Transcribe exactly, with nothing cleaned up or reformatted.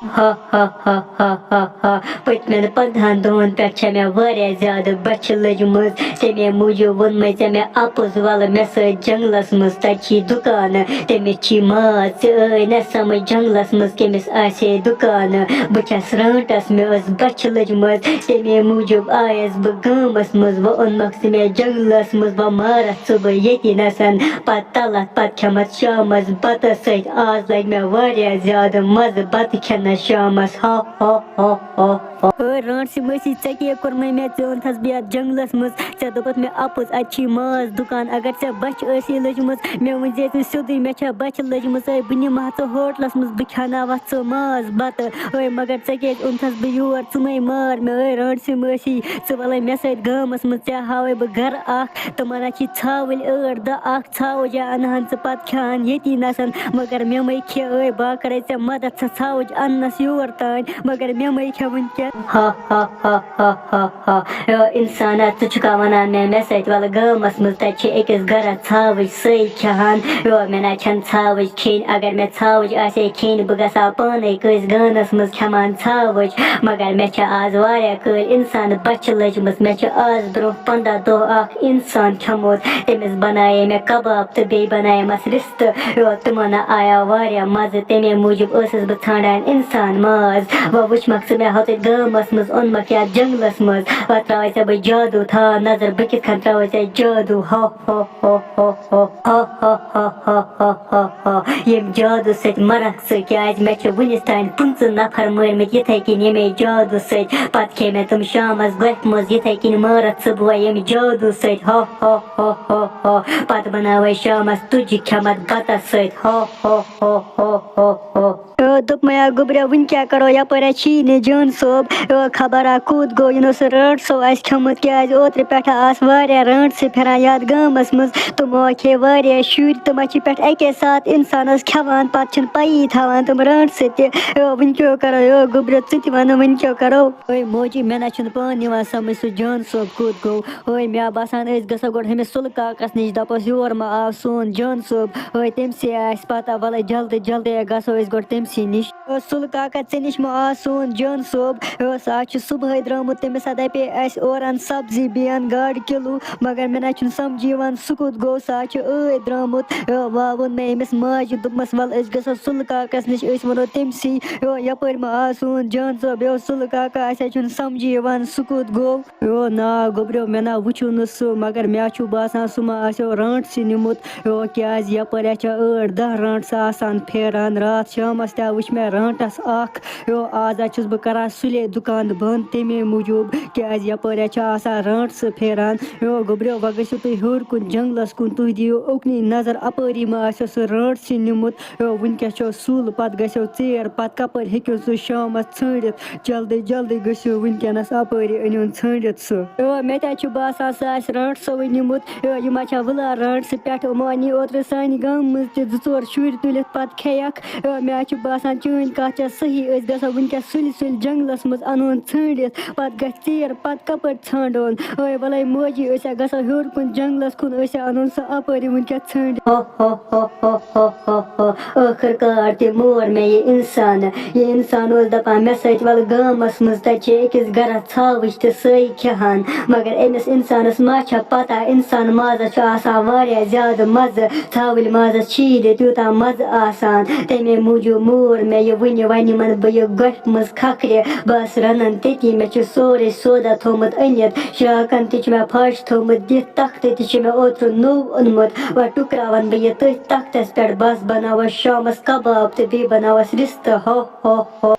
ہا ہا ہا ہا ہا ہا۔ پٔتمٮ۪ن پنٛدہن دۄہن پٮ۪ٹھ چھےٚ مےٚ واریاہ زیادٕ بۄچھِ لٔجمٕژ۔ تَمے موٗجوٗب ووٚن مےٚ ژےٚ مےٚ اَپُز، وَلہٕ مےٚ سۭتۍ جنٛگلس منٛز، تَتہِ چھی دُکانہٕ، تٔمِس چھی ماز۔ ژےٚ ٲے نہ سمجھ، جنٛگلس منٛز کٔمِس آسہِ ہے دُکانہٕ؟ بہٕ چھَس رانٛٹس، مےٚ ٲس بۄچھِ لٔجمٕژ، تَمے موٗجوٗب آیس بہٕ گامس منٛز۔ وۄنۍ اوٚنمکھ ژٕ مےٚ جنٛگلس منٛز، وۄنۍ مارتھ ژٕ بہٕ ییٚتی نَسن۔ پتہٕ تلتھ، پتہٕ کھٮ۪متھ شامس بتس سۭتۍ۔ آز لگہِ مےٚ واریاہ زیادٕ مزٕ بتہٕ کھٮ۪نس شامس۔ ہا ہا ہا ہا ہا۔ اے رانٛٹسٕے مٲسی، ژےٚ کیٛاہ کوٚرمَے مےٚ؟ ژےٚ اوٚنتھَس بہٕ یَتھ جنٛگلَس منٛز، ژےٚ دوٚپُتھ مےٚ اَپُز اَتہِ چھی ماز دُکان۔ اگر ژےٚ بۄچھِ ٲسی لٔجمٕژ، مےٚ ؤنۍ زِ ژٕ سیوٚدُے، مےٚ چھےٚ بۄچھِ لٔجمٕژ، اے بہٕ نِمہٕ ہا ژٕ ہوٹلَس منٛز، بہٕ کھٮ۪ناوَتھ ژٕ ماز بَتہٕ۔ اے مگر ژےٚ کیٛازِ اوٚنتھَس بہٕ یور؟ ژٕ مَے مار مےٚ، اے رانٛٹسٕے مٲسی، ژٕ وَلَے مےٚ سۭتۍ گامَس منٛز، ژےٚ ہاوَے بہٕ گَرٕ اَکھ، تِمَن ہا چھی ژھاوٕلۍ ٲٹھ دَہ، اَکھ ژھاوٕج ہا اَنہٕ ہَن ژٕ پَتہٕ کھٮ۪ہَن ییٚتی نَسَن، مگر مےٚ مَے کھے، اے بہٕ ہا کَرَے ژےٚ مَدَتھ، ژٕ ژھاوٕج اَننَس یور تانۍ، مگر مےٚ مَے کھے وٕنکٮ۪ن۔ ہا ہا ہا ہا ہا ہا۔ یو اِنسانا، ژٕ چھُکھا وَنان مےٚ، مےٚ سۭتۍ وَلہٕ گامَس منٛز، تَتہِ چھِ أکِس گَرَس ژھاوٕج سٲے کھٮ۪ہَن۔ یو مےٚ نہ چھَنہٕ ژھاوٕج کھیٚنۍ، اگر مےٚ ژھاوٕج آسہِ ہے کھیٚنۍ، بہٕ گژھٕ ہا پانَے کٲنٛسہِ گانَس منٛز کھٮ۪مہَن ژھاوٕج۔ مگر مےٚ چھےٚ آز واریاہ کٲلۍ اِنسان بۄچھِ لٔجمٕژ، مےٚ چھِ آز برٛونٛہہ پنٛداہ دۄہ اَکھ اِنسان کھیوٚمُت، تٔمِس بَنایے مےٚ کَباب تہٕ بیٚیہِ بَنایمَس رِستہٕ۔ یو تِمَن آے آو واریاہ مَزٕ، تَمے موٗجوٗب ٲسٕس بہٕ ژھانٛڈان اِنسان ماز۔ وۄنۍ وٕچھمَکھ ژٕ مےٚ ہوٚتَتھ گامَس منٛز، اوٚنمَکھ یَتھ جنٛگلَس منٛز، وۄنۍ ترٛاوَے ژےٚ بہٕ جادوٗ، تھاو نظر بہٕ کِتھ کٔنۍ ترٛاوَے ژےٚ جادوٗ۔ ہا ہا ہا ہا ہا۔ ہا ہا ہا ہا ہا ہا ہا۔ ییٚمہِ جادوٗ سۭتۍ مَرَکھ ژٕ، کیٛازِ مےٚ چھِ وٕنِس تام پٕنٛژٕہ نفر مٲرمٕتۍ یِتھَے کِنۍ ییٚمے جادوٗ سۭتۍ۔ پَتہٕ کھے مےٚ تِم شامَس گۄپھِ منٛز یِتھَے کِنۍ مارَتھ ژٕ بہٕ وۄنۍ ییٚمہِ جادوٗ سۭتۍ۔ ہا ہا ہا ہا ہا۔ پَتہٕ بَناوَے شامَس تُجہِ کھٮ۪مَتھ بَتَس سۭتۍ۔ ہا ہا ہا ہا ہا ہا۔ اے دوٚپمَے ہا گوٚبریا، وٕنہِ کیٛاہ کَرو؟ یَپٲرۍ ہا چھی نہٕ جان صٲب۔ اے خبر ہا کوٚت گوٚو؟ یہِ نہ اوس رانٛٹسو اَسہِ کھیوٚمُت، کیٛازِ اوترٕ پٮ۪ٹھ آسہٕ واریاہ رانٛٹسہٕ پھِران یَتھ گامَس منٛز۔ تِمو ہا کھے واریاہ شُرۍ، تِم ہا چھِ پٮ۪ٹھ اَکے ساتہٕ اِنسانَس کھٮ۪وان، پَتہٕ چھِنہٕ پَیی تھاوان تِم رانٛٹسہٕ تہِ۔ اے وٕنہِ کیٛاہ کَرو؟ اے گوٚبریا، ژٕ تہِ وَنہٕ، وٕنہِ کیٛاہ کَرو؟ اے موجی، مےٚ نہ چھُنہٕ پانہٕ یِوان سَمٕجھ سُہ جان صٲب کوٚت گوٚو۔ اے مےٚ باسان، أسۍ گژھو گۄڈٕ ہُمِس سُلہٕ کاکَس نِش، دَپوس یور ما آو سون جان صٲب۔ اے تٔمۍ سٕے آسہِ پَتہ، وَلَے جلدی جلدی گژھو أسۍ گۄڈٕ تٔمۍ سٕے نِش۔ اے سُلہٕ کاکا، ژےٚ نِش ما آو سون جان صٲب؟ اے سُہ حظ چھُ صُبحٲے درٛامُت، تٔمِس ہا دَپے اَسہِ اورٕ اَن سبزی بیٚیہِ اَن گاڈٕ کِلوٗ، مگر مےٚ نہ چھُنہٕ سَمجھی یِوان سُہ کوٚت گوٚو، سُہ حظ چھُ ٲدۍ درٛامُت۔ اے وۄنۍ ووٚن مےٚ أمِس ماجہِ، دوٚپمَس وَلہٕ أسۍ گژھو سُلہٕ کاکَس نِش، أسۍ وَنو تٔمۍ سٕے۔ اے یَپٲرۍ ما آو سون جان صٲب؟ اے سُلہٕ کاکا، اَسہِ حظ چھُنہٕ سَمجھی یِوان سُہ کوٚت گوٚو۔ یو نا گوٚبریو، مےٚ نا وٕچھُو نہٕ سُہ، مگر مےٚ چھُ باسان سُہ ما آسیو رانٛٹسٕے نیوٗمُت۔ یو کیٛازِ یَپٲرۍ ہا چھِ ٲٹھ دَہ رانٛٹسہٕ آسان پھیران۔ راتھ شامَس تہِ ہا وٕچھ مےٚ رانٛٹَس اَکھ۔ یو آز ہا چھُس بہٕ کَران سُلے دُکان بنٛد تَمے موٗجوٗب، کیٛازِ یَپٲرۍ ہا چھِ آسان رانٛٹسہٕ پھیران۔ یو گوٚبریو، وۄنۍ گٔژھِو تُہۍ ہیوٚر کُن جنٛگلَس کُن، تُہۍ دِیِو اُکنُے نظر، اَپٲری ما آسیو سُہ رانٛٹسٕے نیوٗمُت۔ یو وٕنکٮ۪س چھو سُل، پَتہٕ گژھیو ژیر، پَتہٕ کَپٲرۍ ہیٚکِو سُہ شامَس ژھٲنٛڈِتھ؟ جلدی جلدی گٔژھِو وٕنکٮ۪نَس اَپٲری، أنِوُن ژھٲنٛڈِتھ سُہ۔ یو مےٚ تہِ حظ چھُ باسان سُہ آسہِ رانٛٹسوٕے نیوٗمُت۔ یو یہِ ما چھا وٕلار رانٛٹسہٕ پٮ۪ٹھٕ؟ یِمو اَنی اوترٕ سانہِ گامہٕ منٛز تہِ زٕ ژور شُرۍ تُلِتھ، پَتہٕ کھیٚیَکھ۔ یو مےٚ حظ چھُ باسان چٲنۍ کَتھ چھےٚ صحیح، أسۍ گژھو وٕنکٮ۪س سُلہِ سُلہِ جنٛگلَس منٛز، اَنون ژھٲنٛڈِتھ، پَتہٕ گژھِ ژیر، پَتہٕ کَپٲرۍ ژھانٛڈون؟ اے وَلَے موجی، أسۍ ہا گژھو ہیوٚر کُن جنٛگلَس کُن، أسۍ ہا اَنون سُہ اَپٲری وٕنکٮ۪س ژھٲنٛڈِتھ۔ ہا ہا ہا ہا ہا ہا۔ ٲخٕر کار تہِ مور مےٚ یہِ اِنسان۔ یہِ اِنسان اوس دَپان مےٚ سۭتۍ، وَلہٕ گامَس منٛز، تَتہِ چھِ أکِس گَرَس ژھاوٕج تہٕ سۄے کھٮ۪ہَن۔ مگر أمِس اِنسانَس ما چھےٚ پَتہ، اِنسان مازَس چھُ آسان واریاہ زیادٕ مَزٕ۔ ژھاوٕلۍ مازَس چھی نہٕ تیوٗتاہ مَزٕ آسان۔ تَمے موٗجوٗب مور مےٚ یہِ وٕنہِ۔ وۄنۍ نِمَن بہٕ یہِ گۄپھِ منٛز کھَکھرِ۔ بَس رَنَن تٔتی، مےٚ چھُ سورُے سودا تھوٚومُت أنِتھ۔ شراکَن تہِ چھُ مےٚ پھَش تھوٚومُت دِتھ، تَختہٕ تہِ چھُ مےٚ اوترٕ نوٚو اوٚنمُت۔ وۄنۍ ٹُکراوَن بہٕ یہِ تٔتھۍ تَختَس پٮ۪ٹھ۔ بَس بَناوَس شامَس کَباب تہٕ بیٚیہِ بَناوَس رِستہٕ۔ ہا ہا ہا۔